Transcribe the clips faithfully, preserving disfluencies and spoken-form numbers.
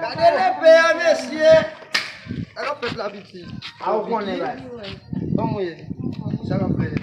Gade lepe a, mesye. Sa k ap fèt la, piti? A, ou konnen, baz. Kòman w ye? Sa k ap fèt?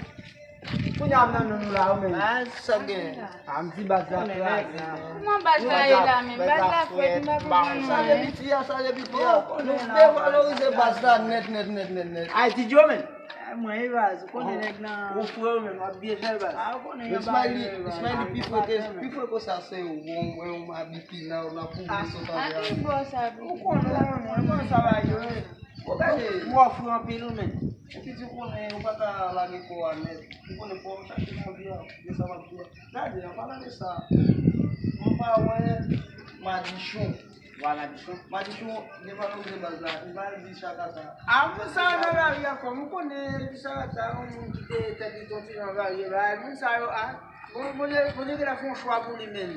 Kounye a m nan nou la, ou menm. Baz, sa gen? A, m di baz la kraze. Kòman baz la ye la menm? Baz la frèt, m pa konprann mwen. Salye piti a, salye piti a. Nou devalorize baz la nèt, nèt, nèt, nèt, nèt. Ay, ti Joe, men. Eh, mwen, e baz, ou konnen nèg nan. Ou frè ou menm, w ap byen fè, baz. A, ou konnen yo. Smiley, Smiley, pi fre ke, pi fre ke sa, se ou. Mwen, mwen, mwen, m abite nan, nan poubri sot anlè a. A ki bò sa, piti? Ou konnen, mwen, mwen, sa va yo, wi. Ou gade. Ou ofri anpil, ou menm. Ou piti, ou konnen, ou pa ka lage kò a nèt. Ou konnen, fò w chache yon byen, de sa w ap di a. Gade, an palan de sa, m pa wè Madichon. Wa Madichon. Madichon, devalorize baz la. Li pa di Chakata. A, moun sa yo nan lari a, kòm ou konnen, di Chakata, yon moun ki te tèt li tonti nan lari a. Moun sa yo, a. Bon, Bondye, Bondye genlè fè yon chwa pou li menm.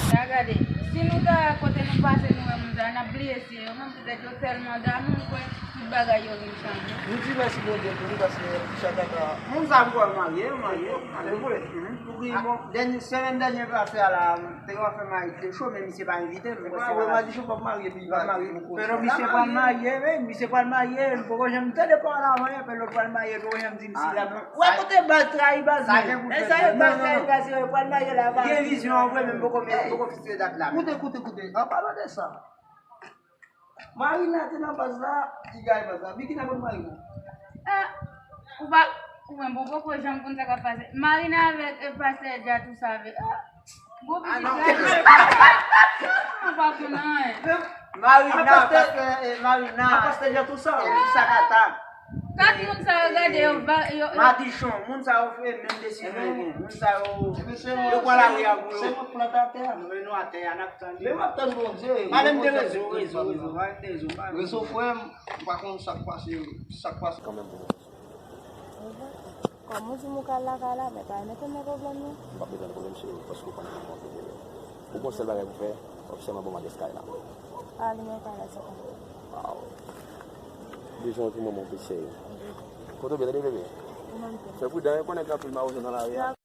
Sa gade, si nou ta kote nou pase, nou wè moun sa, n ap bliye si yo menm poutèt yo tèlman damou, m kwè tout bagay yo vin chanje. Nou di mèsi Bondye pou li, paske Chakata. Moun sa m kwè marye, yo marye. Pou ki, bon, dènye, semèn dènye pase a la, te yo fè marye de cho, men misye pa envite m. Mwen kwè Madichon p ap marye, pi pa marye. Pero misye pral marye, wi, misye pral marye, m poko janm tande pawòl avan yè, pero l pral marye, poko janm di m si l ap. Wè kote baz trayi baz li. E sa yo baz trayi baz yo, yo pral marye la, pa gen vizyon an vre, men m poko, men m poko fikse dat la. Koute, koute, koute. An palan de sa, Marina te nan baz la, li gaye baz la. Bikina konn Marina. Ah, ou pa, ou menm, ou poko janm konn sa k ap pase. Marina avèk, eh, pastè Dja tou save. Ah, gwo pitit gade. Ou pa konn anyen. Marina, pastè, eh, Marina. A pastè Dja tou save. Sakata. Kat moun sa yo gade yo, yo, yo. Madichon, moun sa yo fè menm desizyon yo gen. Moun sa yo, yo pran lari a pou yo. Se yon plant atè a. Nou, nou atè a, n ap tann. Men m ap tann Bondye. Madanm de rezo, rezo, rezo, madanm de rezo. Rezo frè m, m pa konn sa k pase, sa k pase. Kanmenm pou mwen. Kòm ou di m ou ka al lakay la, men pa mete nan pwoblèm non. M p ap mete nan pwoblèm, cheri, paske ou konn kòman w te ye. Ou gon sèl bagay pou fè, w ap sèlman ban m adrès kay la. A, li menm pa la, se konn. Waw. Bezwen w pou manman w pi serye. Kote w byen, tande bebe? Ou menm tou. Fè pridan, wi, konnen gen anpil mawozo nan lari a.